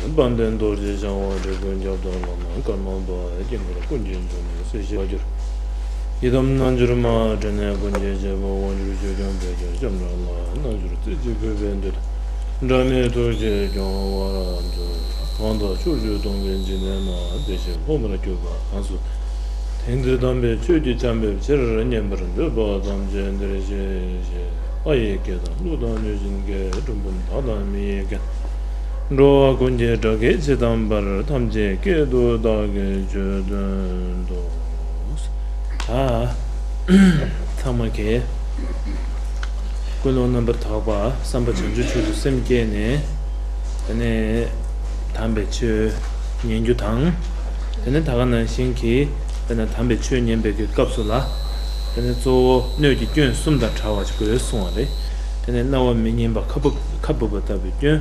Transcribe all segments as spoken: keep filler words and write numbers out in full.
དཔལ་ལྡན་རྡོ་རྗེ་འཆང་དབང་འབྲི་གུང་སྐྱབས་དང་བླ་མ་ཀརྨ་པ་སྐྱེ་འགྲོ་ཀུན་གྱི་འབྱུང་གནས་སྲིད་ཞིའི་རྒྱུར། ཡི་དམ་རྣལ་འབྱོར་མ་འདྲེས་ནས་ཀུན་གྱི་བྱེད་པོ་དབང་བསྒྱུར་ཆོས་སྐྱོང་དཔལ་གྱུར་ལྕམ་དྲལ་ལ་རྣལ་འབྱོར་རྩེ་གཅིག་གུས་པས་འདུད། འབྲལ་མེད་ཐུགས་རྗེས་སྐྱོང་བར་མཛོད། གང་དག་ཕྱོགས་བཅུ་སྟོང་གི་འཇིག་རྟེན་ན། བདེ་གཤེགས་ལྷ་མོར་གྱུར་པ་གང་སུ། དེང་འདིར་དམ་པའི་ཆོས་ཀྱི་ཆར་འབེབས་ཕྱིར། བསྙེན་པར་འདོད་པ་ཐམས་ཅད་འདིར་གཤེགས་ཤིག། ལྷ་ཡི་སྐད་དང་ཀླུ་དང་གནོད་སྦྱིན་སྐད། གྲུལ་བུམ་དག་དང་མི་ཡི་སྐད། འགྲོ་བ་ཀུན་གྱི་སྒྲ་སྐད་ཇི་ཙམ་པར། ཐམས་ཅད་སྐད་དུ་བདག་གིས་ཆོས་བསྟན་ཏོ། ད་ཚང་མ་གིས་ཀུན་སློང་རྣམ་པར་དག་པ་བསམ་པ་བྱང་ཆུབ་མཆོག་ཏུ་སེམས་བསྐྱེད་ནས། དེ་ནས་དམ་པའི་ཆོས་ཉན་རྒྱུ་དང་། དེ་ནས་ད་ག་ནང་བཞིན་གྱི་དཔེར་ན་དམ་པའི་ཆོས་ཉན་པའི་གི་སྐབས་སུ་ལ། དེ་ནས་གཙོ་བོ་སྣོད་ཀྱི་སྐྱོན་གསུམ་དང་བྲལ་བ་ཞིག་དགོས་གསུངས་པ་རེད། དེ་ནས་རྣ་བ་མི་སྙན་པ་ཁ་སྦུབ་ཁ་སྦུབ་པ་ལྟ་བུའི་སྐྱོན།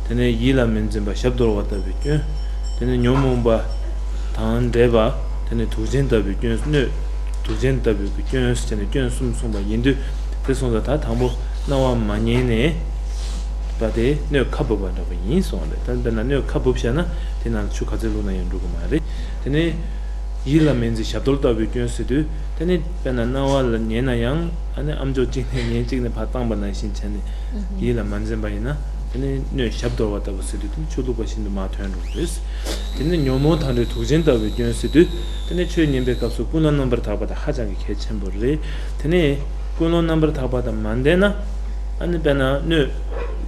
དེ་ནས་ཡིད་ལ་མི་འཛིན་པ་ཞབས་རྡོལ་བ་ལྟ་བུའི་སྐྱོན། དེ་ནས་ཉོན་མོངས་པ་དང་འདྲེས་པ། དེ་ནས་དུག་ཅན་ལྟ་བུའི་སྐྱོན། སྣོད་དུག་ཅན་ལྟ་བུའི་སྐྱོན་ཟེར་ནས་སྐྱོན་གསུམ་གསུངས་པ་ཡིན་དུས། དེ་སོང་ཙང་ད་དང་པོ་རྣ་བ་མ་ཉན་ནས་པ་དེ་སྣོད་ཁ་སྦུབ་པ་འདྲ་པོ་ཡིན་གསུངས་པ་རེད། ད་དཔེར་ན་སྣོད་ཁ་སྦུབ་བཞག་ན་དེ་ནང་ཆུ་ག་ཚོད་བླུགས་ན་ཡང་འགྲོ་གི་མ་རེད། དེ་ནས་ཡིད་ལ་མི་འཛིན་ཞབས་རྡོལ་ལྟ་བུའི་སྐྱོན་ཟེར་དུས། དེ་ནས་དཔེར་ན་རྣ་བ་ལ་ཉན་ན་ཡང་ཨ་ནི་ཨམ་ཅོག་གཅིག་ནས་ཉན་གཅིག་ནས་ཕར་བཏང་པ་ནང་བཞིན་བྱས་ནས་ཡིད་ལ་མ་འཛིན་པ་ཡིན་ན། དེ་ནས་སྣོད་ཞབས་རྡོལ་བ་ལྟ་བུ་ཟེར་དུས་དེ་ནི་ཆུ་བླུགས་པ་བཞིན་དུ་མར་ཐོན་འགྲོ་གི་རེད། དེ་ནས་ཉོན་མོངས་དང་འདྲེས་དུག་ཅན་ལྟ་བུའི་སྐྱོན་ཟེར་དུས། དེ་ནས་ཆོས་ཉན་པའི་སྐབས་སུ་ཀུན་སློང་རྣམ་པར་དག་པ་དེ་ཧ་ཅང་གི་གལ་ཆེན་པོ་རེད། དེ་ནས་ཀུན་སློང་རྣམ་པར་དག་པ་དང་མ་ལྡན་ན། ཨ་ནི་དཔེར་ན་སྣོད་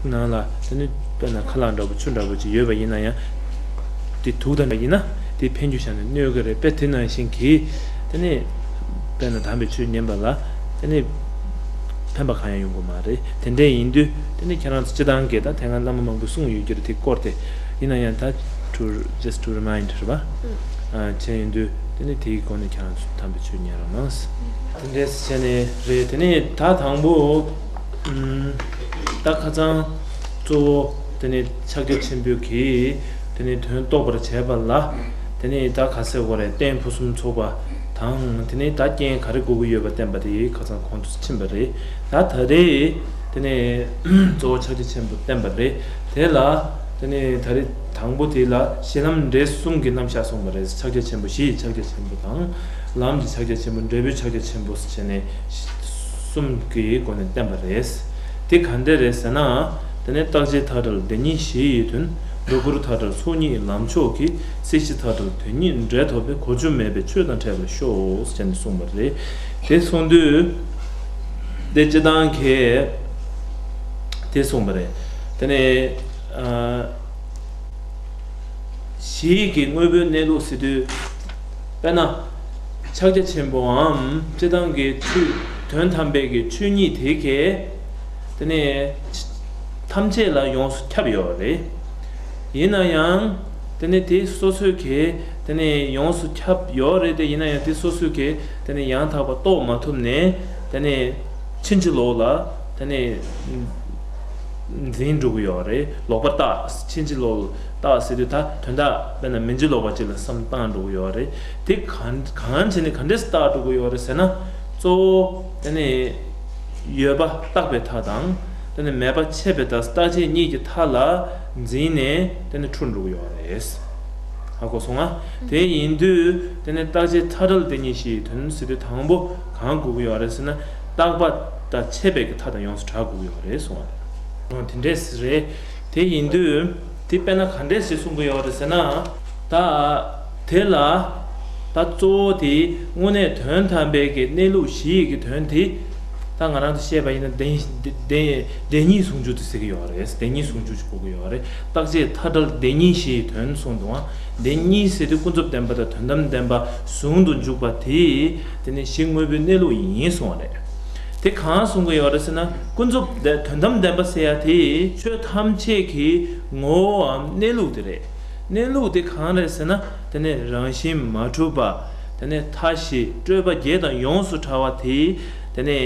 ནང་ལ་དེ་ནི་དཔེར་ན་ཁ་ལག་འདྲ་པོ་ཆུ་འདྲ་པོ་ཅིག་ཡོད་པ་ཡིན་ན་ཡང་། དེ་དུག་དང་འདྲ་ཡིན་ན་དེ་ཕན་རྒྱུ་བཞག་ནས་གནོད་གི་རེད། དཔེ་དེ་ནང་བཞིན་གྱི་དེ་ནི་དཔེར་ན་དམ་པའི་ཆོས་ཉན་པ་ལ་དེ་ནི་ཕན་པ་གང་ཡང་ཡོང་གི་མ་རེད། དེ་འདྲ་ཡིན་དུས་དེ་ནི་ཁྱེད་རང་ཚོ་སྤྱིར་བཏང་གི་ད་དེ་སྔ་བླ་མ་མང་པོས་གསུངས་ཡོད་ཀྱི་རེད། དེ་སྐོར་དེ་ཡིན་ན་ཡང་ད་to just to remind རེད་པ། ཨ་བྱས་ཡིན་དུས་དེ་ནི་དེའི་སྒོ་ནས་ཁྱེད་རང་ཚོ་དམ་པའི་ཆོས་ཉན་རོགས་གནང་། དེ་འདྲས་བྱས་ནས་རེད། དེ་ནི་ད་དང་པོ་ཨུམ། ད་ཁ་སང་གཙོ་བོ་དེ་ནི་ཕྱག་རྒྱ་ཆེན་པོའི་གི་དེ་ནི་དོན་རྟོགས་པར་བྱས་པ་ལ། དེ་ནི་ད་ག་ཟེར་དགོས་རེད། རྟེན་ཕུན་སུམ་ཚོགས་པ་དང་། དེ་ནི་ད་རྐྱེན་ག་རེ་དགོས་ཀྱི་ཡོད་པ་བསྟན་པ་དེ་ཁ་སང་གོང་དུ་ཕྱིན་པ་རེད། ད་ད་རེས་དེ་ནི་གཙོ་བོ་ཕྱག་རྒྱ་ཆེན་པོ་བསྟན་པ་རེད། དེ་ལ་དེ་ནི་ད་རེས་དང་པོ་དེ་ལ་གཞི་ལམ་འབྲས་གསུམ་གྱི་རྣམ་གཞག་གསུངས་པ་རེད། ཕྱག་རྒྱ་ཆེན་པོ་བཞི་ཡི་ཕྱག་རྒྱ་ཆེན་པོ་དང་། ལམ་གྱི་ཕྱག་རྒྱ་ཆེན་པོ། འབྲས་བུའི་ཕྱག་རྒྱ་ཆེན་པོ་ཟེར་བྱས་ནས་གསུམ་གྱི་སྒོ་ནས་བསྟན་པ་རེད། དེ་ག་འདྲ་རེད་ཟེར་ན། དེ་ནས་རྟག་ཆད་མཐའ་བྲལ་བདེན་གཉིས་གཞི་ཡི་དོན། སྡུག་ཁུར་མཐའ་བྲལ་ཚོགས་གཉིས་ལམ་མཆོག་གི། སྲིད་ཞི་མཐའ་བྲལ་དོན་གཉིས་འབྲས་ཐོབ་པའི། གོ་ཆོད་མེད་པའི་ཆོས་དང་འཕྲད་པར་ཤོག་ཟེར་ནས་གསུངས་པ་རེད། དེ་གསུངས་དུས་དེ་སྤྱིར་བཏང་གིས་དེ་གསུངས་པ་རེད། དེ་ནས་ཨ། གཞི་ཡི་གི་དངོས་པོའི་གནས་ལུགས་ཟེར་དུས། དཔེར་ན། ཕྱག་རྒྱ་ཆེན་པོའམ་སྤྱིར་བཏང་གི་ཆོས་དོན་དམ་པའི་གི་ཆོས་ཉིད་དེ་གས་དེ་ནས་ཐམས་ཅད་ལ་ཡོངས་སུ་ཁྱབ་ཡོད་རེད། ཡིན་ན་ཡང་དེ་ནས་དེ་སོ་སོའི་གས་དེ་ནས་ཡོངས་སུ་ཁྱབ་ཡོད་རེད་དེ། ཡིན་ན་ཡང་དེ་སོ་སོའི་གས་དེ་ནས་ཡང་དག་པ་རྟོགས་མ་ཐུབ་ནས་དེ་ནས་ཕྱིན་ཅི་ལོག་ལ་དེ་ནས། འཛིན་འགྲོ་གི་ཡོད་རེད། ལོག་པར་བརྟགས། ཕྱིན་ཅི་ལོག་བརྟགས་ཟེར་དུས་ད་དོན་དག་དཔེར་ན་མིན་ཅི་ལོག་པ་ཅིག་ལ་བསམ་བཏང་འགྲོ་གི་ཡོད་རེད། དེ་གང་གང་བྱས་ནས་ག་འདྲས་བརྟགས་འགྲོ་གི་ཡོད་རེད་ཟེར་ན། གཙོ་བོ་དེ་ནི་ཡོད་པ་བརྟགས་པའི་མཐའ་དང་། དེ་ནི་མེད་པ་ཆད་པའི་མཐའ། རྟག་ཆད་གཉིས་ཀྱི་མཐའ་ལ་འཛིན་ནས་དེ་ནི་འཁྲུལ་འགྲོ་གི་ཡོད་རེད། ཧ་གོ་སོང་ང་། དེ་ཡིན་དུས་དེ་ནི་རྟག་ཆད་མཐའ་བྲལ་བདེན་གཉིས་གཞི་ཡི་དོན་ཟེར་དུས་དང་པོ་གང་དགོས་ཀྱི་ཡོད་རེད་ཟེར་ན། རྟག་པ་དང་ཆད་པའི་གི་མཐའ་དང་ཡོངས་སུ་བྲལ་དགོས་ཀྱི་ཡོད་རེད་གསུངས་པ་རེད། འོ་དེ་འདྲས་རེད། དེ་ཡིན་དུས་དེ་དཔེར་ན་ག་འདྲས་ཞིག་གསུང་གི་ཡོད་རེད་ཟེར་ན། ད་དེ་ལ་ད་གཙོ་བོ་དེ་དངོས་གནས་དོན་དམ་པའི་གི་གནས་ལུགས་གཞི་ཡི་གི་དོན་དེ། ད་ང་རང་ཚོ་བཤད་པ་ཡིན་ན་བདེན་བདེན་བདེན་གཉིས་ཟུང་འཇུག་དེ་ཟེར་གི་ཡོད་རེད། བདེན་གཉིས་ཟུང་འཇུག་ཅིག་གོ་གི་ཡོད་རེད། རྟག་ཆད་མཐའ་བྲལ་བདེན་གཉིས་གཞི་ཡི་དོན་གསུངས་འདུག་ཨ། བདེན་གཉིས་ཟེར་དུས་ཀུན་རྫོབ་བདེན་པ་དང་དོན་དམ་བདེན་པ་ཟུང་དུ་འཇུག་པ་དེ་དེ་ནི་གཞི་དངོས་པོའི་གནས་ལུགས་ཡིན་གསུངས་པ་རེད། དེ་གང་གསུང་གི་ཡོད་རེད་ཟེར་ན། ཀུན་རྫོབ་བདེ་དོན་དམ་བདེན་པ་ཟེར་ཡ་དེ་ཆོས་ཐམས་ཅད་ཀྱི་ངོ་བོའམ་གནས་ལུགས་དེ་རེད། གནས་ལུགས་དེ་གང་རེད་ཟེར་ན། དེ་ནི་རང་བཞིན་མ་གྲུབ་པ། དེ་ནི་མཐའ་བཞི་སྤྲོས་པ་བརྒྱད་དང་ཡོངས་སུ་བྲལ་བ་དེ། དེ་ནི་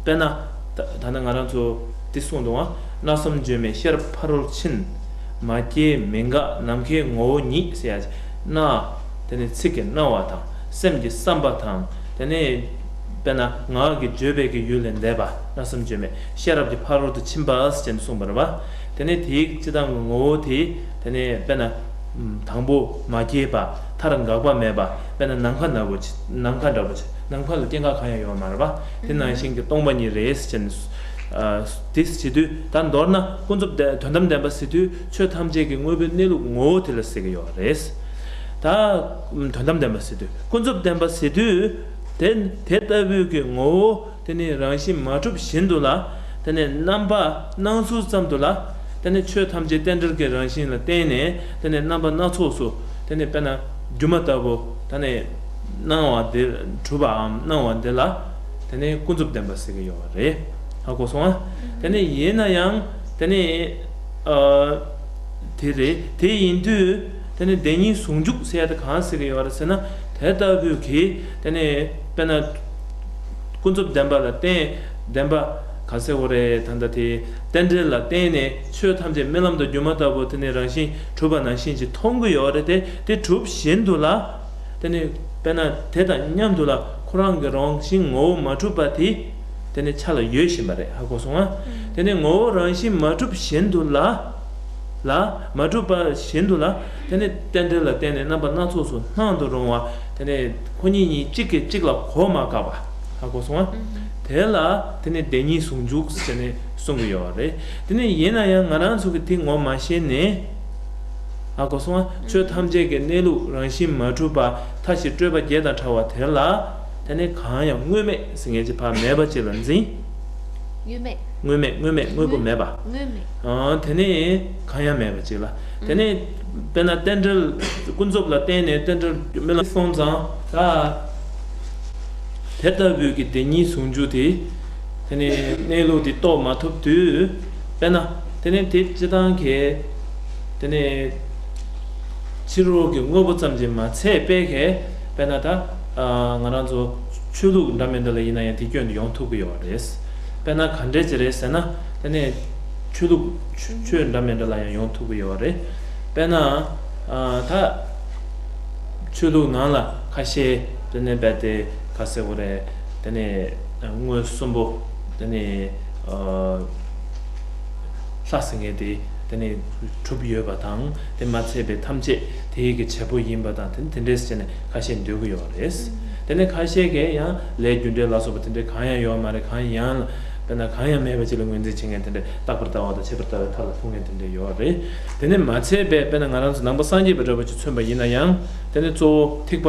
དཔེར་ན་ད་ད་ནི་ང་རང་ཚོ་འདི་གསུངས་འདུག་ཨ། སྣང་སེམས་བརྗོད་མེད་ཤེས་རབ་ཕ་རོལ་ཕྱིན། མ་སྐྱེས་མི་འགག་ནམ་མཁའི་ངོ་བོ་ཉིད་ཟེར་ཡ། སྣ། དེ་ནི་ཚིག་གི་སྣང་བ་དང་། སེམས་ཀྱི་བསམ་པ་དང་། དེ་ནི་དཔེར་ན་ངག་གི་བརྗོད་པའི་གི་ཡུལ་ལས་འདས་པ་སྣང་སེམས་བརྗོད་མེད་ཤེས་རབ་ཀྱི་ཕ་རོལ་ཏུ་ཕྱིན་པ་ཟེར་ནས་གསུངས་པ་རེད་པ། དེ་ནས་དེའི་སྤྱི་བཏང་གི་ངོ་བོ་དེ། དེ་ནས་དཔེར་ན། ཨམ། དང་པོ་མ་སྐྱེས་པ། མཐར་འགག་པ་མེད་པ། དཔེར་ན་ནམ་མཁའ་ནག་པོ་ཆེ། ནམ་མཁའ་འདྲ་པོ་ཆེ། ནམ་མཁའ་ལ་སྐྱེ་འགག་གང་ཡང་ཡོད་མ་རེད་པ། དེ་ནང་བཞིན་གྱི་སྟོང་པ་ཉིད་རེད་ཟེར་ནས། ཨ། དེ་ཟེར་དུས་ད་མདོར་ན་ཀུན་རྫོབ་དོན་དམ་བདེན་པ་ཟེར་དུས་ཆོས་ཐམས་ཅད་ཀྱི་དངོས་པོའི་གནས་ལུགས་ངོ་བོ་དེ་ལ་ཟེར་གྱི་ཡོད་རེད། ད་དོན་དམ་བདེན་པ་ཟེར་དུས། ཀུན་རྫོབ་བདེན་པ་ཟེར་དུས། དེ་དེ་ལྟ་བུའི་གི་ངོ་བོ། དེ་ནི་རང་བཞིན་མ་གྲུབ་བཞིན་དུ་ལ། དེ་ནི་རྣམ་པ་སྣང་ཚུལ་ཙམ་དུ་ལ། དེ་ནི་ཆོས་ཐམས་ཅད་རྟེན་འབྲེལ་གྱི་རང་བཞིན་ལ་བརྟེན་ནས། དེ་ནི་རྣམ་པ་སྣ་ཚོགས་སུ། དེ་ནི་དཔེར་ན་སྒྱུ་མ་ལྟ་བུ། དེ་ནི་སྣང་བ་འདི། གྲུབ་པའམ་སྣང་བ་འདི་ལ། དེ་ནི་ཀུན་རྫོབ་བདེན་པ་ཟེར་གྱི་ཡོད་པ་རེད། ཧ་གོ་སོང་ཨ། དེ་ནི་ཡིན་ན་ཡང་། དེ་ནི། ཨ། དེ་རེད། དེ་ཡིན་དུས། དེ་ནི་བདེན་གཉིས་ཟུང་འཇུག་ཟེར་ཡ་དེ་གང་ཟེར་གྱི་ཡོད་རེད་ཟེར་ན། དེ་ལྟ་བུའི་གི། དེ་ནི་དཔེར་ན། ཀུན་རྫོབ་བདེན་པ་ལ་བརྟེན། བདེན་པ་ག་ཟེར་དགོས་རེད། ད་ལྟ་དེ་རྟེན་འབྲེལ་ལ་བརྟེན་ནས་ཆོས་ཐམས་ཅད་རྨི་ལམ་དང་སྒྱུ་མ་ལྟ་བུ། དེ་ནི་རང་བཞིན་གྲུབ་པ་ནང་བཞིན་གྱི་མཐོང་གི་ཡོད་རེད་དེ། དེ་གྲུབ་བཞིན་དུ་ལ། དེ་ནི་དཔེར་ན་དེ་དང་མཉམ་དུ་ལ་ཁོ་རང་གི་རང་བཞིན་ངོ་བོ་མ་གྲུབ་པ་དེ། དེ་ནི་ཆ་ལ་ཡོད་བཞིན་པ་རེད། ཧ་གོ་སོང་ཨ། དེ་ནི་ངོ་བོ་རང་བཞིན་མ་གྲུབ་བཞིན་དུ་ལ། ལ། མ་གྲུབ་པ་བཞིན་དུ་ལ། དེ་ནི་རྟེན་འབྲེལ་ལ་བརྟེན་ནས་རྣམ་པ་སྣ་ཚོགས་སུ་སྣང་དུ་རུང་བ། དེ་ནི་ཁོ་གཉིས་གཉིས་གཅིག་གིས་གཅིག་ལ་གོ་མ་འགགས་པ། ཧ་གོ་སོང་ཨ། དེ་ལ་དེ་ནི་བདེན་གཉིས་ཟུང་འཇུག་ཟེར་ནས་གསུང་གི་ཡོད་རེད། དེ་ནི་ཡིན་ན་ཡང་ང་རང་ཚོ་གིས་དེ་ངོ་མ་ཤེས་ནས། ཧ་གོ་སོང་ཨ། ཆོས་ཐམས་ཅད་ཀྱི་གནས་ལུགས་རང་བཞིན་མ་གྲུབ་པ། མཐའ་བཞི་སྤྲོས་པ་བརྒྱད་དང་བྲལ་བ་དེ་ལ། དེ་ནི་གང་ཡང་དངོས་མེད་ཟེར་མཁན་གྱི་བ་མེད་པ་ཅིག་ལ་འཛིན། དངོས་མེད། དངོས་མེད། དངོས་མེད། དངོས་པོ་མེད་པ། དངོས་མེད། ཨ། དེ་ནི་གང་ཡང་མེད་པ་ཅིག་ལ། དེ་ནི་དཔེར་ན་རྟེན་འབྲེལ། ཀུན་རྫོབ་ལ་བརྟེན་ནས་རྟེན་འབྲེལ་རྨི་ལམ་སོང་ཙང་ད། དེ་ལྟ་བུའི་གི་བདེན་གཉིས་ཟུང་འཇུག་དེ། དེ་ནི་གནས་ལུགས་དེ་རྟོགས་མ་ཐུབ་དུས། དཔེར་ན། དེ་ནི་དེ་སྤྱི་བཏང་གི། དེ་ནི་ཕྱི་རོལ་གྱི་དངོས་པོ་ཙམ་གྱིས་མ་ཚད་པའི་གི། དཔེར་ན་ད། ཨ། ང་རང་ཚོ་ཆོས་ལུགས་འདྲ་མི་འདྲ་ལ་ཡིན་ན་ཡང་དེ་སྐྱོན་དུ་ཡོང་ཐུབ་ཀྱི་ཡོད་རེད། དཔེར་ན་ག་འདྲས་ཅིག་རེད་ཟེར་ན། དེ་ནི་ཆོས་ལུགས། ཆོས། ཆོས་འདྲ་མི་འདྲ་ལ་ཡང་ཡོང་ཐུབ་ཀྱི་ཡོད་རེད། དཔེར་ན། ཨ། ད་ཆོས་ལུགས་ནང་ལ་ཁ་ཤས་དེ་ནི་རྦད་དེ་ག་ཟེར་དགོས་རེད། དེ་ནི་མངོན་སུམ་པོ། དེ་ནི། ཨ། ལྷ་ཟེར་མཁན་དེ། དེ་ནི་གྲུབ་ཡོད་པ་དང་། དེ་མ་ཚད་པའི་ཐམས་ཅད་དེའི་གི་བྱེད་པོ་ཡིན་པ་དང་། དེ་ནི་དེ་འདྲས་བྱས་ནས་ཁ་ཤས་འདོད་ཀྱི་ཡོད་རེད། དེ་ནི་ཁ་ཤས་ཀྱིས་ཡང་ལས་རྒྱུ་འབྲས་ལ་སོགས་པ་དེ་འདྲས་གང་ཡང་ཡོད་མ་རེད། གང་ཡང་། དཔེར་ན་གང་ཡང་མེད་པ་ཅིག་ལ་ངོས་འཛིན་བྱེད་མཁན་དེ་འདྲས། རྟག་པར་ལྟ་བ་དང་ཆད་པར་ལྟ་བའི་མཐའ་ལ་ཐུག་མཁན་དེ་འདྲས་ཡོད་རེད། དེ་ནི་མ་ཚད་པའི། དཔེར་ན་ང་རང་ཚོ་ནང་པ་སངས་རྒྱས་པ་འདྲ་པོ་ཅིག་མཚོན་པ་ཡིན་ན་ཡང་། དེ་ནི་གཙོ་བོ་ཐེག་པ།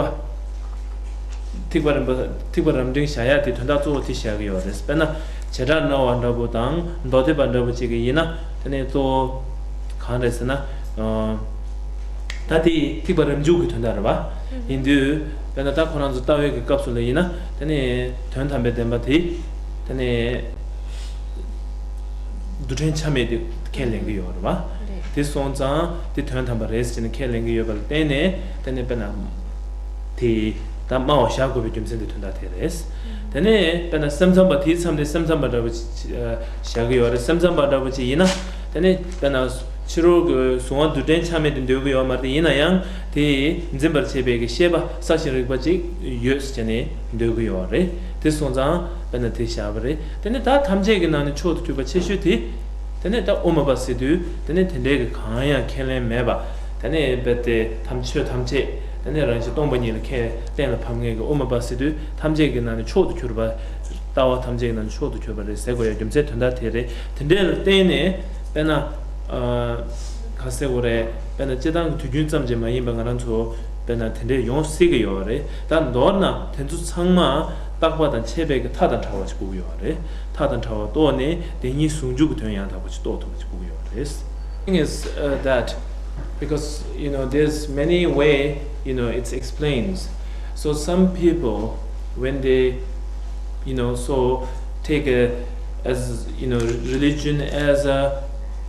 ཐེག་པ་རིམ་པ། ཐེག་པ་རབ་འབྲིང་བཞག་ཡ་དེ་དོན་དག་གཙོ་བོ་དེ་བཞག་གི་ཡོད་རེད། དཔེར་ན་བྱེ་བྲག་སྨྲ་བ་འདྲ་པོ་དང་མདོ་སྡེ་པ་འདྲ་པོ་ཅིག་གི་ཡིན་ན། དེ་ནི་གཙོ་བོ་གང་རེད་ཟེར་ན། ཨ། ད་དེ་ཐེག་པ་རབ་འབྱམས་ཀྱི་དོན་དག་རེད་པ། ཡིན་དུས་དཔེར་ན་ད་ཁོ་རང་ཚོ་ལྟ་བའི་གི་སྐབས་སུ་ལ་ཡིན་ན། དེ་ནི་དོན་དམ་པའི་བདེན་པ་དེ། དེ་ནི་རྡུལ་ཕྲན་ཆ་མེད་དེ་ཁས་ལེན་གྱི་ཡོད་རེད་པ། རེད། དེ་སོང་ཙང་དེ་དོན་དམ་པ་རེད་ཟེར་ནས་ཁས་ལེན་གྱི་ཡོད་པ་ལ་བརྟེན་ནས། དེ་ནི་དཔེར་ན་དེ་ད་སྨྲ་བར་བྱ་དགོས་པའི་རྒྱུ་མཚན་དེ་དོན་དག་དེ་རེད། དེ་ནས་དཔེར་ན་སེམས་ཙམ་པ། དེའི་མཚམས་དེ་སེམས་ཙམ་པ་འདྲ་པོ་ཅིག་བཞག་གི་ཡོད་རེད། སེམས་ཙམ་པ་འདྲ་པོ་ཅིག་ཡིན་ན། དེ་ནས་དཔེར་ན་ཕྱི་རོལ་གྱི་གཟུང་བ་རྡུལ་ཕྲན་ཆ་མེད་དེ་འདོད་ཀྱི་ཡོད་མ་རེད། ཡིན་ན་ཡང་དེ་འཛིན་པར་བྱེད་པའི་གི་ཤེས་པ་གསལ་ཞིང་རིག་པ་ཅིག་ཡོད་ཟེར་ནས་འདོད་ཀྱི་ཡོད་རེད། དེ་སོང་ཙང་དཔེར་ན་དེ་བཞག་པ་རེད། དེ་ནས་ད་ཐམས་ཅད་ཀྱི་ནང་ནས་མཆོག་ཏུ་གྱུར་པ་ཆེ་ཤོས་དེ། དེ་ནས་ད་དབུ་མ་པ་ཟེར་དུས། དེ་ནས་དེ་འདྲའི་གི་གང་ཡང་ཁས་ལེན་མེད་པ། དེ་ནས་རྦད་དེ་ཐམས་ཅད། ཆོས་ཐམས་ཅད་དེ་ནས་རང་བཞིན་སྟོང་པ་ཉིད་ལ་ཁས་གཏན་ལ་ཕབ་མཁན་གྱི་དབུ་མ་པ་ཟེར་དུས། ཐམས་ཅད་ཀྱི་ནང་ནས་མཆོག་ཏུ་གྱུར་པ། ལྟ་བ་ཐམས་ཅད་ཀྱི་ནང་ནས་མཆོག་ཏུ་གྱུར་པ་རེད་ཟེར་དགོས་ཡ་རྒྱུ་མཚན་དོན་དག་དེ་རེད། དེ་འདྲ་ལ་བརྟེན་ནས་དཔེར་ན། ཨ། ག་ཟེར་དགོས་རེད། དཔེར་ན་སྤྱིར་བཏང་གི་དུས་རྒྱུན་ཙམ་གྱིས་མ་ཡིན་པ་ང་རང་ཚོ་དཔེར་ན་དེ་འདྲས་ཡོང་སྲིད་ཀྱི་ཡོད་རེད། ད་མདོར་ན་དེ་ཚོ་ཚང་མ་རྟག་པ་དང་ཆད་པའི་གི་མཐའ་དང་བྲལ་བ་ཞིག་དགོས་ཀྱི་ཡོད་རེད། མཐའ་དང་བྲལ་བ་རྟོགས་ནས་བདེན་གཉིས་ཟུང་འཇུག་གི་དོན་ཡང་དག་པ་ཞིག་རྟོགས་ཐུབ་པ་ཞིག་དགོས་ཀྱི་ཡོད་རེད། Thing is, uh, that because, you know, there's many way, you know, it's explains. So some people, when they, you know, so take a, as, you know, religion as a,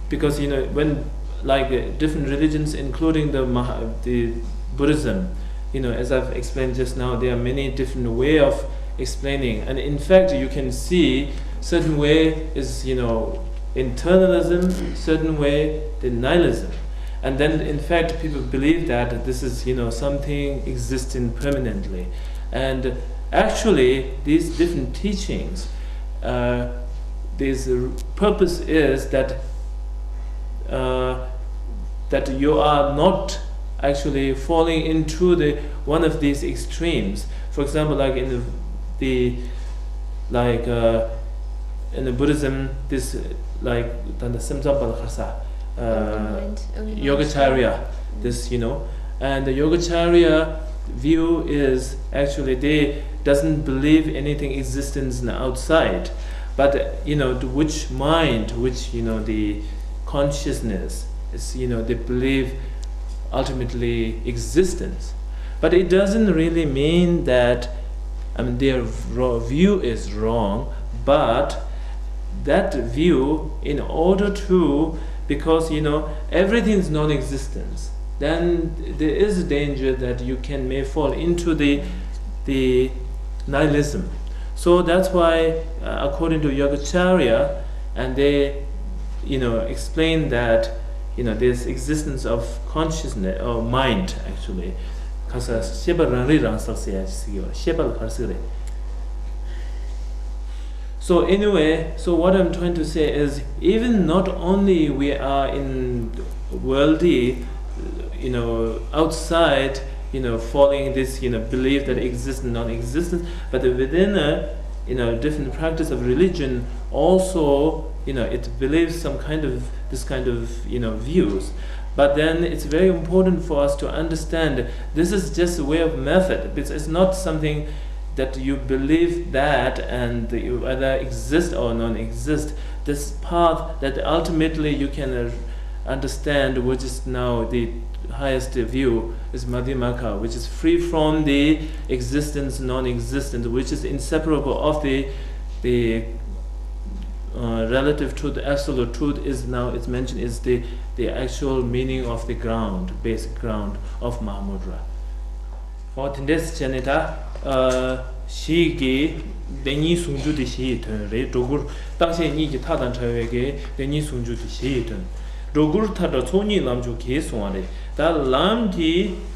because, you know, when, like, uh, different religions, including the Maha-, the Buddhism, you know, as I've explained just now, there are many different way of explaining. And in fact, you can see certain way is, you know, internalism, certain way the nihilism. And then, in fact, people believe that this is, you know, something existing permanently. And actually, these different teachings, uh, this purpose is that uh, that you are not actually falling into the one of these extremes. For example, like in the, the like uh, in the Buddhism, this like ད་ལྟ་སེམས་ཙམ་པ་ལ་ག་རེ་ཟེར། Yogacarya, this, you know, and the Yogacarya view is actually they doesn't believe anything existence in the outside, but you know, to which mind, which, you know, the consciousness is, you know, they believe ultimately existence. But it doesn't really mean that, I mean, their view is wrong, but that view, in order to, because, you know, everything is non-existence, then there is a danger that you can may fall into the the nihilism. So that's why, uh, according to Yogacarya, and they, you know, explain that, you know, this existence of consciousness or mind, actually, ག་ས་ཤེས་པ་རང་རིག་རང་གསལ་ཟེར་ཡ་ཞིག་ཡོད། ཤེས་པ་ལ་ག་རེ་ཟེར་རེད། So anyway, so what I'm trying to say is, even not only we are in worldly, you know, outside, you know, following this, you know, belief that exists and non-existence, but within a, you know, different practice of religion, also, you know, it believes some kind of this kind of, you know, views. But then it's very important for us to understand this is just a way of method. It's, it's not something that you believe that and you either exist or non-exist. This path that ultimately you can, uh, understand, which is now the highest view, is Madhyamaka, which is free from the existence, non-existence, which is inseparable of the the uh, relative truth, the absolute truth is now it's mentioned is the the actual meaning of the ground, basic ground of Mahamudra. ཨོ་དེ་འདྲས་བྱས་ནས་ད་ཨ་གཞི་གི་བདེན་གཉིས་ཟུང་འཇུག་དེ་གཞི་ཡི་དོན་རེད། སྒྲོ་སྐུར་རྟག་ཆད་གཉིས་ཀྱི་མཐའ་དང་བྲལ་བའི་གི་བདེན་གཉིས་ཟུང་འཇུག་དེ་གཞི་ཡི་དོན། སྒྲོ་སྐུར་མཐའ་བྲལ་ཚོགས་གཉིས་ལམ་མཆོག་གིས་གསུངས་པ་རེད། ད་ལམ་གྱི་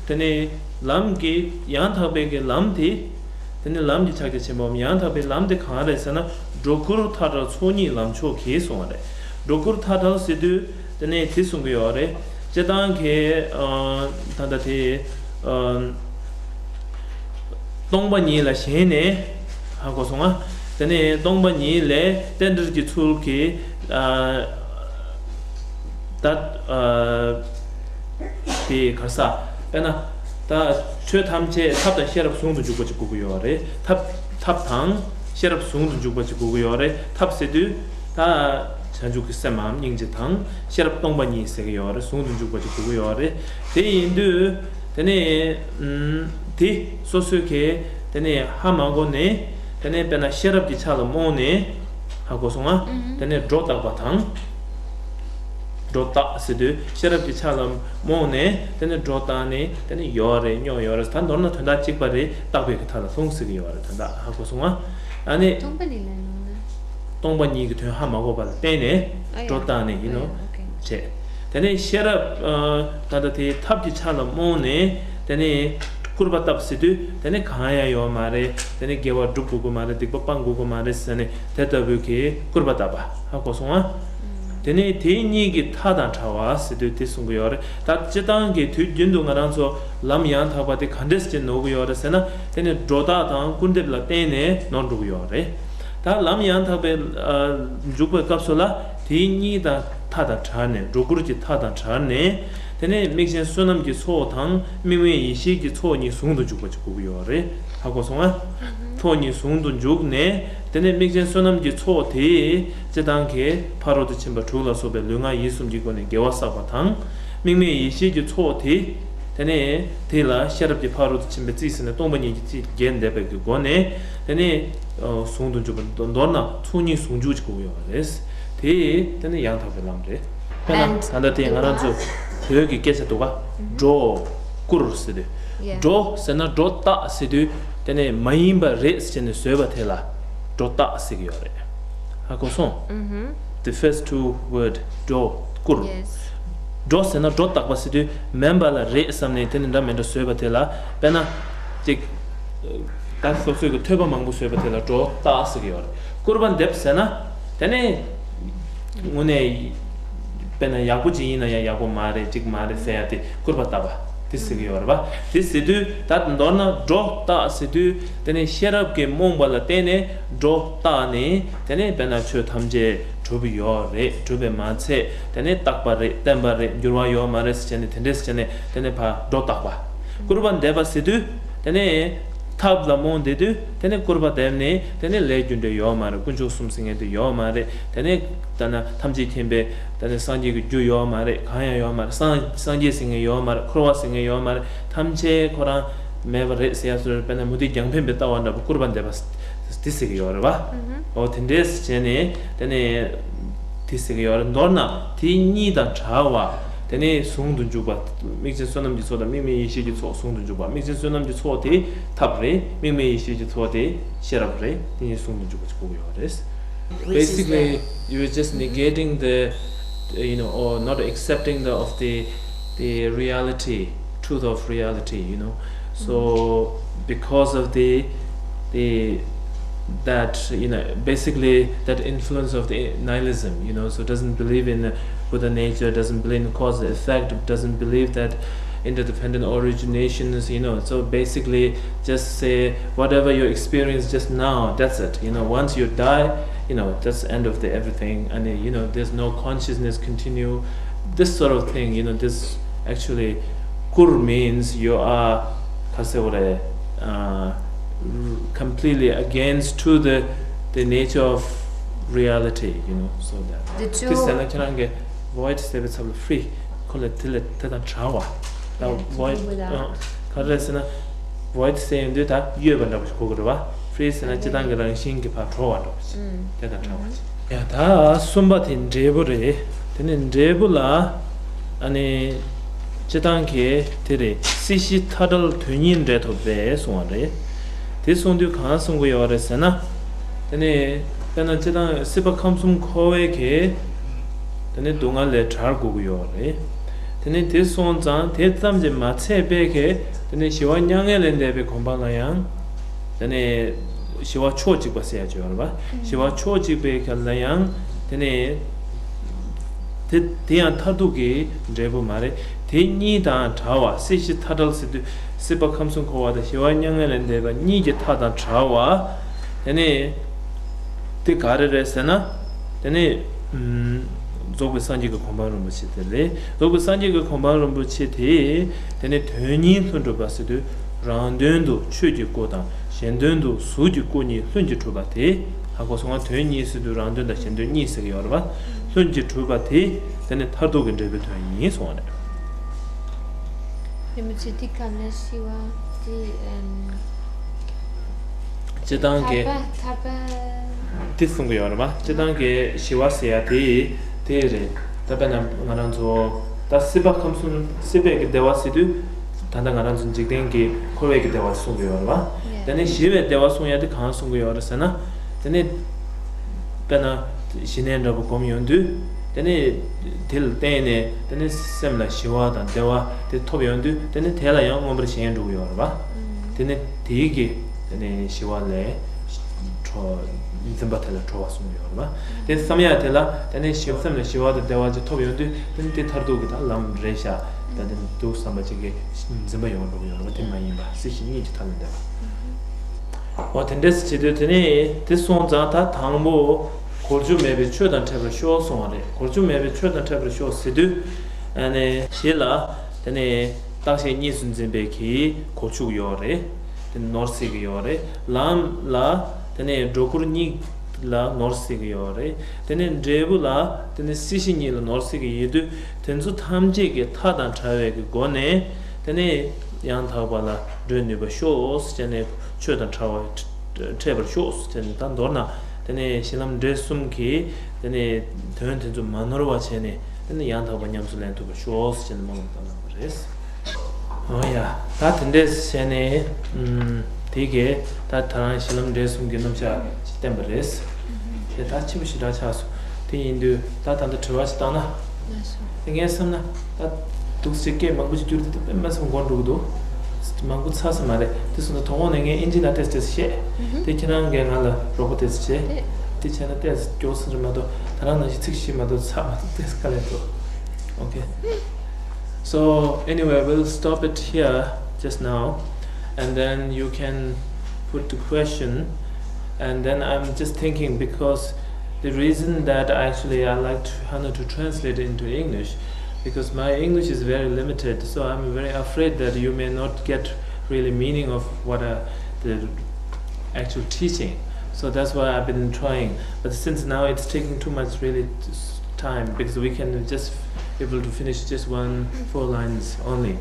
དེ་ནས་ལམ་གྱི་ཡང་དག་པའི་གི་ལམ་དེ། དེ་ནས་ལམ་གྱི་ཕྱག་རྒྱ་ཆེན་པོའམ་ཡང་དག་པའི་ལམ་དེ་གང་རེད་ཟེར་ན། སྒྲོ་སྐུར་མཐའ་བྲལ་ཚོགས་གཉིས་ལམ་མཆོག་གིས་གསུངས་པ་རེད། སྒྲོ་སྐུར་མཐའ་བྲལ་ཟེར་དུས་དེ་ནས་དེ་གསུང་གི་ཡོད་རེད། སྤྱིར་བཏང་གི་ཨ་ད་ལྟ་དེ་ཨ་སྟོང་པ་ཉིད་ལ་ཞེན་ནས། ཧ་གོ་སོང་ང་། དེ་ནས་སྟོང་པ་ཉིད་ལས་རྟེན་འབྲེལ་གྱི་ཚུལ་གྱིས་ཨ་ད་ཨ་དེ་ག་རེ་ཟེར། དཔེར་ན་ད་ཆོས་ཐམས་ཅད་ཐབས་དང་ཤེས་རབ་ཟུང་དུ་འཇུག་པ་ཅིག་དགོས་ཀྱི་ཡོད་རེད། ཐབས་ཐབས་དང་ཤེས་རབ་ཟུང་དུ་འཇུག་པ་ཅིག་དགོས་ཀྱི་ཡོད་རེད། ཐབས་ཟེར་དུས་ད་བྱང་ཆུབ་ཀྱི་སེམས་མམ་སྙིང་རྗེ་དང་ཤེས་རབ་སྟོང་པ་ཉིད་ཟེར་གྱི་ཡོད་རེད། ཟུང་དུ་འཇུག་པ་ཅིག་དགོས་ཀྱི་ཡོད་རེད། དེ་ཡིན་དུས་དེ་ནས་ཨམ་དེ་སོ་སོའི་གི་དེ་ནས་ཧ་མ་གོ་ནས། དེ་ནས་དཔེར་ན་ཤེས་རབ་ཀྱི་ཆ་ལ་རྨོངས་ནས། ཧ་གོ་སོང་ང་། ཨུ་ཧུམ། དེ་ནས་སྒྲོ་བཏགས་པ་དང་། སྒྲོ་བཏགས་ཟེར་དུས་ཤེས་རབ་ཀྱི་ཆ་ལ་རྨོངས་ནས་དེ་ནས་སྒྲོ་བཏགས་ནས་དེ་ནས་ཡོད་རེད་རྙོག་ཡོད་རེད། ད་མདོར་ན་དོན་དག་གཅིག་པ་རེད། བཏགས་པའི་གི་མཐའ་ལ་ལྷུང་ཟེར་གྱི་ཡོད་རེད། དོན་དག་ཧ་གོ་སོང་ང་། ཨ་ནི་སྟོང་པ་ཉིད་ལ་ལྷུང་ན། སྟོང་པ་ཉིད་ཀྱི་དོན་ཧ་མ་གོ་བ་ལ་བརྟེན་ནས་ཨ་ཡ། སྒྲོ་བཏགས་ནས་ཡིན་ནོ། ཨ་ཡ། ཨོ་ཁེ། བྱས། དེ་ནས་ཤེས་རབ་ཨ་ད་ལྟ་དེའི་ཐབས་ཀྱི་ཆ་ལ་རྨོངས་ནས་དེ་ནས་སྐུར་པ་བཏབ་ཟེར་དུས་དེ་ནས་གང་ཡང་ཡོད་མ་རེད། དེ་ནས་དགེ་བ་སྒྲུབ་དགོས་ཀྱི་མ་རེད། སྡིག་པ་སྤང་དགོས་ཀྱི་མ་རེད་ཟེར་ནས་དེ་ལྟ་བུའི་གི་སྐུར་པ་བཏབ་པ་ཧ་གོ་སོང་ང་། དེ་ནས་དེ་གཉིས་ཀྱི་མཐའ་དང་བྲལ་བ་ཟེར་དུས་དེ་གསུང་གི་ཡོད་རེད། ད་སྤྱིར་བཏང་གི་དུས་རྒྱུན་དུ་ང་རང་ཚོ་ལམ་ཡང་དག་པ་དེ་ག་འདྲས་ཅིག་ནོར་གྱི་ཡོད་རེད་ཟེར་ན། དེ་ནི་སྒྲོ་བཏགས་དང་སྐུར་འདེབས་ལ་བརྟེན་ནས་ནོར་འགྲོ་གི་ཡོད་རེད། ད་ལམ་ཡང་དག་པའི་ཨ་འཇུག་པའི་སྐབས་སུ་ལ་དེ་གཉིས་དང་མཐའ་དང་བྲལ་ནས། སྒྲོ་སྐུར་གྱི་མཐའ་དང་བྲལ་ནས། དེ་ནས་དམིགས་ཆེན་བསོད་ནམས་ཀྱི་ཚོགས་དང་དམིགས་མེད་ཡེ་ཤེས་ཀྱི་ཚོགས་གཉིས་ཟུང་དུ་འཇུག་པ་ཅིག་དགོས་ཀྱི་ཡོད་རེད། ཧ་གོ་སོང་ང་། ཚོགས་གཉིས་ཟུང་དུ་འཇུག་ནས། དེ་ནས་དམིགས་ཆེན་བསོད་ནམས་ཀྱི་ཚོགས་དེས་སྤྱིར་བཏང་གི་ཕ་རོལ་ཏུ་ཕྱིན་པ་དྲུག་ལ་སོགས་པའི་ལུས་ངག་ཡིད་གསུམ་གྱི་སྒོ་ནས་དགེ་བ་བསགས་པ་དང་། དམིགས་མེད་ཡེ་ཤེས་ཀྱི་ཚོགས་དེས་དེ་ནས་དེ་ལ་ཤེས་རབ་ཀྱི་ཕ་རོལ་ཏུ་ཕྱིན་པའི་རྩིས་ཟིན་ནས་སྟོང་པ་ཉིད་ཀྱི་རྩིས་རྒྱས་འདེབས་པའི་གི་སྒོ་ནས་དེ་ནས་ཨ་ཟུང་དུ་འཇུག་པ། མདོར་ན་ཚོགས་གཉིས་ཟུང་འཇུག་ཅིག་དགོས་ཡོད་པ་རེད། དེ་དེ་ནས་ཡང་དག་པའི་ལམ་རེད། དཔེར་ན་And ད་ལྟ་དེ་ང་རང་ཚོ་བོད་ཀྱི་སྐད་ཆ་འདུག་ག་སྒྲོ་སྐུར་ཟེར་དུས། Yeah. སྒྲོ་ཟེར་ན་སྒྲོ་བཏགས་ཟེར་དུས་དེ་ནས་མ་ཡིན་པ་རེད་ཟེར་ནས་བཟོས་པ་དེ་ལ་སྒྲོ་བཏགས་ཟེར་གྱི་ཡོད་རེད། ཧ་གོ་སོང་། Mm-hmm. The first two word སྒྲོ་སྐུར། Yes. སྒྲོ་ཟེར་ན་སྒྲོ་བཏགས་པ་ཟེར་དུས་མིན་པ་ལ་རེད་བསམ་ནས་དེ་ནི་འདྲ་མི་འདྲ་བཟོས་པ་དེ་ལ། དཔེར་ན་ཅིག་ད་སོ་སོའི་གི་ཐོས་པ་མང་པོ་བཟོས་པ་དེ་ལ་སྒྲོ་བཏགས་ཟེར་གྱི་ཡོད་རེད། སྐུར་པ་འདེབས་ཟེར་ན་དེ་ནི་དངོས་གནས་ དཔེར་ན་ཡག་པོ་ཅིག་ཡིན་ན་ཡང་ཡག་པོ་མ་རེད། འགྲིག་མ་རེད་ཟེར་ཡ་དེ་སྐུར་པ་བཏབ་པ་དེ་ཟེར་གི་ཡོད་རེད་པ། དེ་ཟེར་དུས་ད་མདོར་ན་སྒྲོ་བཏགས་ཟེར་དུས་དེ་ནི་ཤེས་རབ་ཀྱི་རྨོངས་པ་ལ་བརྟེན་ནས་སྒྲོ་བཏགས་ནས་དེ་ནི་དཔེར་ན་ཆོས་ཐམས་ཅད་གྲུབ་ཡོད་རེད། གྲུབ་པས་མ་ཚད་དེ་ནི་རྟག་པ་རེད། བརྟན་པ་རེད། འགྱུར་བ་ཡོད་མ་རེད་ཟེར་བྱས་ནས་དེ་འདྲས་ཟེར་བྱས་ནས་དེ་ནི་ཕར་སྒྲོ་བཏགས་པ། སྐུར་པ་འདེབས་པ་ཟེར་དུས་དེ་ནི་ཐབས་ལ་རྨོངས་བསྡད་དུས་དེ་ནི་སྐུར་པ་འདེབས་ནས་དེ་ནི་ལས་རྒྱུ་འབྲས་ཡོད་མ་རེད། དཀོན་མཆོག་གསུམ་ཟེར་མཁན་དེ་ཡོད་མ་རེད། དེ་ནི་ད་ན་ཐམས་ཅད་མཁྱེན་པའི་ད་ནི་སངས་རྒྱས་ཀྱི་རྒྱུ་ཡོད་མ་རེད། གང་ཡང་ཡོད་མ་རེད། སངས་སངས་རྒྱས་ཟེར་མཁན་ཡོད་མ་རེད། འཁོར་བ་ཟེར་མཁན་ཡོད་མ་རེད། ཐམས་ཅད་ཁོ་རང་མེད་པ་རེད་ཟེར་ཡ་སོ་རེད། དཔེར་ན་མུ་སྟེགས་རྒྱང་འཕེན་པའི་ལྟ་བ་འདྲ་པོ་སྐུར་པ་འདེབས་པ་དེ་ཟེར་གྱི་ཡོད་རེད་པ། འོ་དེ་འདྲས་བྱས་ནས་དེ་ནི་དེ་ཟེར་གྱི་ཡོད་རེད། མདོར་ན་དེ་གཉིས་དང་བྲལ་བ་དེ་ནི་ཟུང་དུ་འཇུག་པ། དམིགས་ཆེན་བསོད་ནམས་ཀྱི་ཚོགས་དང་དམིགས་མེད་ཡེ་ཤེས་ཀྱི་ཚོགས་ཟུང་དུ་འཇུག་པ། དམིགས་ཆེན་བསོད་ནམས་ཀྱི་ཚོགས་དེ་ཐབས་རེད། དམིགས་མེད་ཡེ་ཤེས་ཀྱི་ཚོགས་དེ་ཤེས་རབ་རེད། དེ་གཉིས་ཟུང་དུ་འཇུག་པ་ཅིག་དགོས་ཀྱི་ཡོད་རེད། Basically, you're just negating the, you know, or not accepting the of the the reality, truth of reality, you know. So because of the the that, you know, basically that influence of the nihilism, you know, so doesn't believe in Buddha nature, doesn't believe in cause and effect, doesn't believe that interdependent originations, you know. So basically just say whatever you experience just now, that's it, you know. Once you die, you know, that's the end of the everything, and uh, you know, there's no consciousness continue, this sort of thing, you know. This actually, སྐུར་means you are, ག་ཟེར་བ་རེད། Uh, completely against to the the nature of reality, you know. So that དེ་ཚོ་དེ་ཟེར་ན་ཁྱེད་རང་གི་void ཟེར་བའི་ཚབ་ལ་free, ཁོ་ལ་དེ་ལ་དེ་དང་བྲལ་བ། ད་yeah, void to be without. ག་རེ་ཟེར་ན་void ཟེར་ཡོང་དུས་ད་གཡོས་པ་འདྲ་པོ་ཞིག་གོ་གི་རེད་བ། Free ཟེར་ན་སྤྱི་བཏང་གི་རང་བཞིན་གྱི་ཕར་གྲོལ་བ་འདྲ་པོ་ཞིག་དེ་དང་བྲལ་བ་ཞིག་ཡ་ད་གསུམ་པ་དེ་འབྲས་བུ་རེད། དེ་ནས་འབྲས་བུ་ལ་ཨ་ནི་སྤྱི་བཏང་གི་དེ་རེད། སྲིད་ཞི་མཐའ་བྲལ་དོན་གཉིས་འབྲས་ཐོབ་པས་གསུང་བ་རེད། དེ་གསུང་དུས་གང་གསུང་གི་ཡོད་རེད་ཟེར་ན། དེ་ནས་དཔེར་ན་སྤྱི་བཏང་སྲིད་པ་ཁམས་གསུམ་འཁོར་བའི་གི་དེ་ནས་སྡུག་བསྔལ་ལས་བྲལ་དགོས་ཀྱི་ཡོད་རེད། དེ་ནས་དེ་སོང་ཙང་དེ་ཙམ་གྱིས་མ་ཚད་པའི་གི་དེ་ནས་ཞི་བ་མྱ་ངན་ལས་འདས་པའི་གོ་འཕང་ལ་ཡང་དེ་ནས་ཞི་བ་ཕྱོགས་གཅིག་པ་ཟེར་ཡ་ཅིག་ཡོད་རེད་པ། ཞི་བ་ཕྱོགས་གཅིག་པའི་ག་ལ་ཡང་དེ་ནས་དེ་དེ་ཡང་མཐར་ཐུག་གི་འབྲས་བུ་མ་རེད། དེ་གཉིས་དང་བྲལ་བ། སྲིད་ཞི་མཐའ་བྲལ་ཟེར་དུས་སྲིད་པ་ཁམས་གསུམ་འཁོར་བ་དང་ཞི་བ་མྱ་ངན་ལས་འདས་པ་གཉིས་ཀྱི་མཐའ་དང་བྲལ་བ། དེ་ནས་དེ་ག་རེ་རེད་ཟེར་ན། དེ་ནས་ཨུམ། རྫོགས་པའི་སངས་རྒྱས་ཀྱི་གོ་འཕང་རིན་པོ་ཆེ་དེ་རེད། རྫོགས་པའི་སངས་རྒྱས་ཀྱི་གོ་འཕང་རིན་པོ་ཆེ་དེ། དེ་ནས་དོན་གཉིས་ལྷུན་གྲུབ་པ་ཟེར་དུས་རང་དོན་དུ་ཆོས་ཀྱི་སྐུ་དང་གཞན་དོན་དུ་གཟུགས་ཀྱི་སྐུ་གཉིས་ལྷུན་གྱིས་གྲུབ་པ་དེ། ཧ་གོ་སོང་ང་། དོན་གཉིས་ཟེར་དུས་རང་དོན་དང་གཞན་དོན་གཉིས་ཟེར་གྱི་ཡོད་རེད་པ། ལྷུན་གྱིས་གྲུབ་པ་དེ་དེ་ནི་མཐར་ཐུག་གི་འབྲས་བུའི་དོན་ཡིན་གསུང་བ་རེད། རིན་པོ་ཆེ་འདི་ག་ལ་ཞི་བ་འདི་ཨམ། སྤྱི་བཏང་གི་ཐར་པ་ཐར་པ། དེ་གསུང་གི་ཡོད་རེད་པ། སྤྱི་བཏང་གི་ཞི་བ་ཟེར་ཡ་དེ་དེ་རེད། ད་དཔེར་ན་ང་རང་ཚོ་ད་སྲིད་པ་ཁམས་གསུམ་སྲིད་པའི་གི་བདེ་བ་ཟེར་དུས་ད་ལྟ་ང་རང་ཚོ་འཇིག་རྟེན་གྱི་འཁོར་བའི་གི་བདེ་བ་གསུང་གི་ཡོད་རེད་པ། དེ་ནས་ཞི་བའི་བདེ་བ་གསུང་ཡ་དེ་གང་གསུང་གི་ཡོད་རེད་ཟེར་ན། དེ་ནས་དཔེར་ན་ཞི་གནས་འདྲ་པོ་སྒོམ་ཡོང་དུས་དེ་ནས་དེ་ལ་བརྟེན་ནས་དེ་ནས་སེམས་ལ་ཞི་བ་དང་བདེ་བ་དེ་ཐོབ་ཡོང་དུས་དེ་ནས་དེ་ལ་ཡང་མངོན་པར་ཞེན་འགྲོ་གི་ཡོད་རེད་པ། དེ་ནས་དེའི་གི་དེ་ནས་ཞི་བ་ལས་གྲོལ། འཛིན་པ་དེ་ལ་གྲོལ་བ་གསུངས་ཡོད་རེད་པ། དེ་བསམ་ཡ་དེ་ལ་དེ་ནས་ཞི་སེམས་ལ་ཞི་བ་དང་བདེ་བ་ཅིག་ཐོབ་ཡོང་དུས་དེ་ནས་དེ་མཐར་ཐུག་གི་ད་ལམ་རེད་ཤག་ད་དེ་འདུག་བསམ་པ་ཅིག་གི་འཛིན་པ་ཡོང་འགྲོ་གི་ཡོད་རེད་པ། དེ་མ་ཡིན་པ་སྲིད་ཞི་གཉིས་ཀྱི་མཐའ་ལས་འདས་པ། འོ་དེ་འདྲས་བྱེད་དུས་དེ་ནས་དེ་སོང་ཙང་ད་དང་པོ་གོ་རྒྱུ་མེད་པའི་ཆོས་དང་ཕྲད་པར་ཤོག་གསུང་བ་རེད། གོ་རྒྱུ་མེད་པའི་ཆོས་དང་ཕྲད་པར་ཤོག་ཟེར་དུས་ཨ་ནི་ཞི་ལ་དེ་ནས་རྟག་ཆད་གཉིས་སུ་འཛིན་པའི་གི་གོ་ཆུག་ཡོད་རེད། དེ་ནོར་སྲིད་ཀྱི་ཡོད་རེད། ལམ་ལ་དེ་ནས་སྒྲོ་སྐུར་གཉིས་ལ་ནོར་སྲིད་ཀྱི་ཡོད་རེད། དེ་ནས་འབྲས་བུ་ལ་དེ་ནས་སྲིད་ཞི་གཉིས་ལ་ནོར་སྲིད་ཀྱི་ཡོད་དུས་དེ་ཚོ་ཐམས་ཅད་ཀྱི་མཐའ་དང་བྲལ་བའི་གི་སྒོ་ནས་དེ་ནས་ཡང་དག་པ་ལ་བགྲོད་ནུས་པ་ཤོག་ཟེར་ནས་ཆོས་དང་བྲལ་བ་འཕྲད་པར་ཤོག་ཟེར་ནས། ད་མདོར་ན་དེ་ནས་གཞི་ལམ་འབྲས་གསུམ་གྱི་དེ་ནས་དོན་དེ་ཚོ་མ་ནོར་བ་བྱས་ནས་དེ་ནས་ཡང་དག་པ་ཉམས་སུ་ལེན་ཐུབ་པར་ཤོག་ཟེར་ནས་སྨོན་ལམ་བཏབ་གནང་བ་རེད། འོ་ཡ། ད་དེ་འདྲས་བྱས་ནས་ཨུམ། དེ་གས་ད་ད་རང་གཞི་ལམ་འབྲས་གསུམ་གྱི་རྣམ་གཞག་ཅིག་བསྟན་པ་རེད། དེ་ད་ཕྱི་པོ་ཞེ་དྲག་ཆགས་སོང་། དེ་ཡིན་དུས་ད་ད་ལྟ་དྲི་བ་ཞིག་བཏང་ན། ལགས་སོ། དེ་ངས་བསམ་ན་ད་འདུག་སེ་སྐད་མང་པོ་ཞིག་བསྒྱུར་དུས་ད་དཔེ་མ་སྲིད་མགོ་འགྲོ་གི་འདུག་མང་པོ་ཚར་ས་མ་རེད། དེ་སོང་ཙང་དོ་དགོང་ནས་ངས་ཨིན་ཇི་ནང་ཏོག་ཙམ་ཏོག་ཙམ་བཤད། དེ་ཁྱེད་རང་གིས་ང་ལ་རོགས་པ་ཏོག་ཙམ་བྱེད། དེ་བྱས་ན་ཏོག་ཙམ་མགྱོགས་སོང་རེད་མ་གཏོགས་ད་རང་ནང་བཞིན་ཚིག་བཞི་མ་གཏོགས་ཚར་མ་ཐུབ། ཏོག་ཙམ་དཀའ་ལས་འདུག Okay. So anyway, we'll stop it here just now, and then you can put the question. And then I'm just thinking, because the reason that actually I like to, Hannah, to translate it into English, because my English is very limited, so I'm very afraid that you may not get really meaning of what uh, the actual teaching. So that's why I've been trying. But since now it's taking too much really time, because we can just able to finish just one four lines only.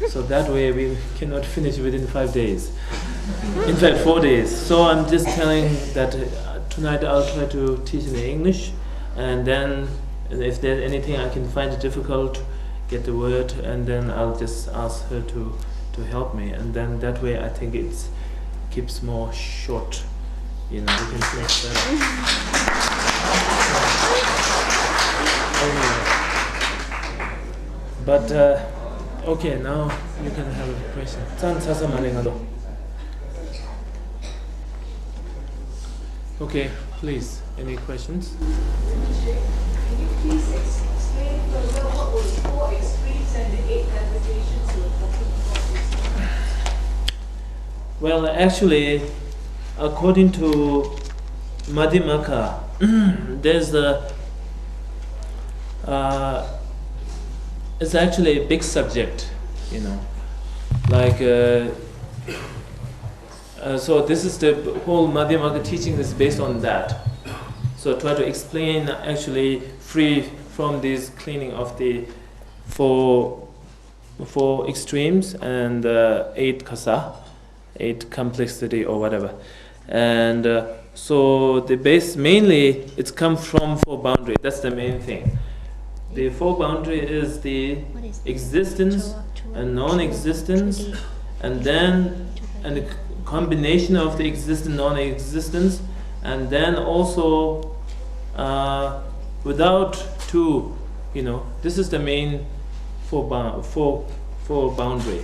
So that way we cannot finish within five days. In fact, four days. So I'm just telling that uh, tonight I'll try to teach in English, and then if there's anything I can find it difficult, get the word, and then I'll just ask her to to help me, and then that way I think it keeps more short. You know, we can finish better. But uh, okay, now you can have a question. ཙང་ཚ་ས་མ་རེད་ང་ལོ། Okay, please, any questions? Can you please explain further what were the four extremes and the eight bifurcations you were talking about? Well, actually, according to Madhyamaka, there's a uh, it's actually a big subject, you know, like uh, uh, so this is the whole Madhyamaka teaching is based on that. So try to explain, actually free from this cleaning of the four four extremes and uh, eight kasa, eight complexity or whatever. And uh, so the base mainly it's come from four boundary. That's the main thing. The four boundary is the existence and non-existence, and then and the combination of the existence and non-existence, and then also uh, without two, you know, this is the main four, bound, four, four boundary.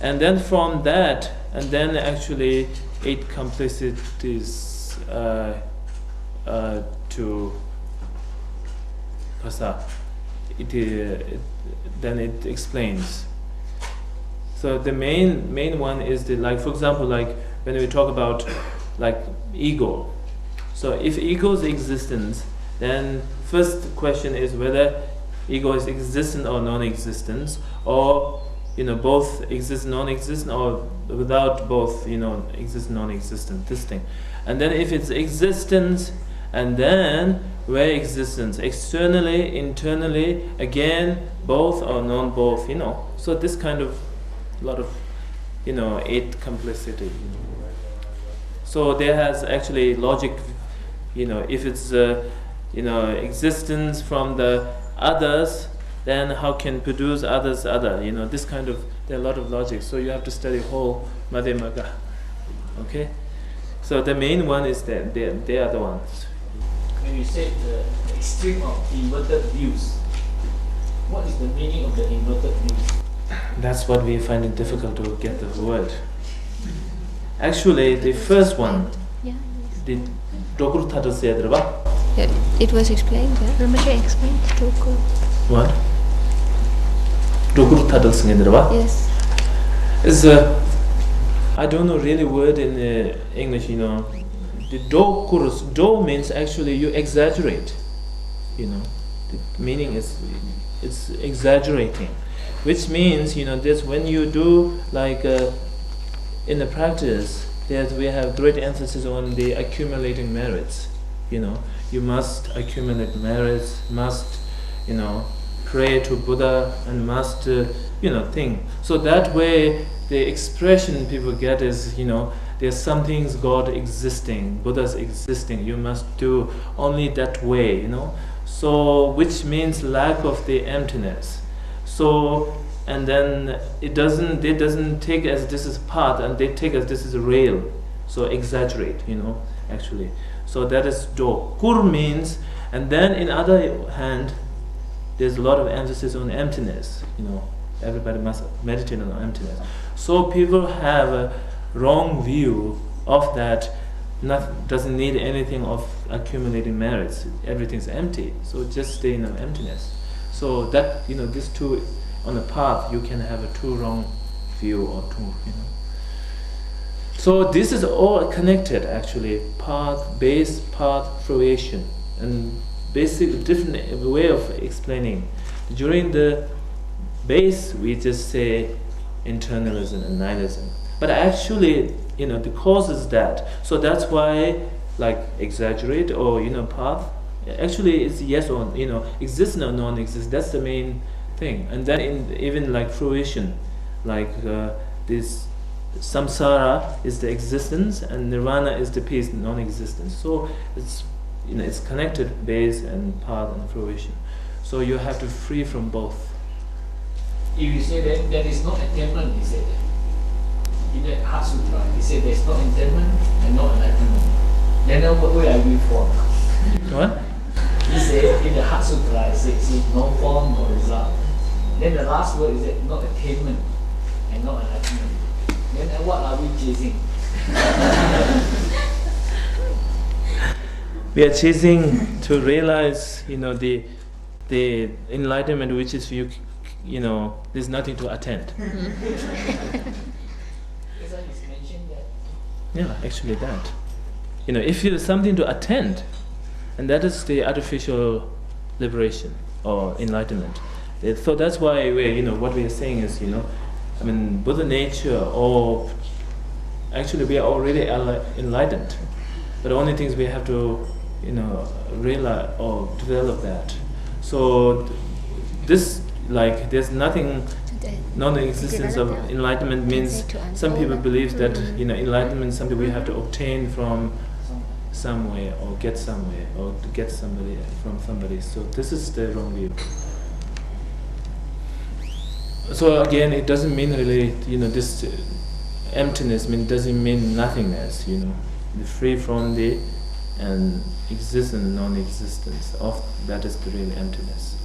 And then from that, and then actually eight complexities uh, uh, to Kasa. It, uh, it, then it explains. So the main main one is the, like, for example, like when we talk about like ego. So if ego's existence, then first question is whether ego is existent or non-existent, or you know, both exist, non-existent, or without both, you know, exist, non-existent, this thing. And then if it's existence, and then where existence, externally, internally, again, both or non-both, you know. So this kind of lot of, you know, eight complexity, you know. So there has actually logic, you know, if it's uh, you know, existence from the others, then how can produce others other, you know, this kind of, there are a lot of logic. So you have to study whole Madhyamaka. Okay. So the main one is that they, they are the ones. When you said the extreme of inverted views, what is the meaning of the inverted views? That's what we find it difficult to get the word. Actually, the first one, the Dokur Tadal said, right? Yeah, it was explained, yeah. Rinpoche explained Dokur. What? Dokur Tadal said, right? Yes. Is uh, I don't know really word in uh, English, you know. The Dokur, Do means actually you exaggerate, you know. The meaning is it's exaggerating, which means, you know, this when you do like uh, in the practice that we have great emphasis on the accumulating merits. You know, you must accumulate merits, must, you know, pray to Buddha and must, uh, you know, think. So that way, the expression people get is, you know, there's something's God existing, Buddha's existing. You must do only that way, you know. So which means lack of the emptiness. So and then it doesn't, they doesn't take as this is path, and they take as this is real. So exaggerate, you know, actually. So that is Do. Kur means, and then in other hand, there's a lot of emphasis on emptiness, you know. Everybody must meditate on emptiness. So people have a wrong view of that. Not, doesn't need anything of accumulating merits. Everything's empty, so just stay in the emptiness. So that, you know, these two, on the path, you can have a two wrong view or two, you know. So this is all connected, actually. Path, base, path, fruition, and basic different way of explaining. During the base, we just say internalism and nihilism. But actually, you know, the cause is that. So that's why, like, exaggerate or, you know, path, actually, it's yes or, you know, existence or non-existence. That's the main thing. And then in even, like, fruition, like, uh, this samsara is the existence and nirvana is the peace, non-existence. So it's, you know, it's connected, base and path and fruition. So you have to free from both. If you say that there is no attainment, he said, in the Heart Sutra, he said there's no attainment and no enlightenment. Then where, where are we from? What? He said in the Heart Sutra, he said, see, no form, no result. Then the last word is that no attainment and no enlightenment. Then what are we chasing? We are chasing to realize, you know, the the enlightenment, which is you, you know, there's nothing to attend. Yeah, actually that. You know, if there's something to attend, and that is the artificial liberation or enlightenment. So that's why we, you know, what we are saying is, you know, I mean, Buddha nature, or actually we are already enli- enlightened, but the only things we have to, you know, realize or develop that. So this, like, there's nothing, non-existence of enlightenment means some people believe that, you know, enlightenment is something we have to obtain from somewhere or get somewhere or to get somebody from somebody. So this is the wrong view. So again, it doesn't mean really, you know, this uh, emptiness mean, doesn't mean nothingness, you know. Free from the and existence, non-existence of that is the real emptiness.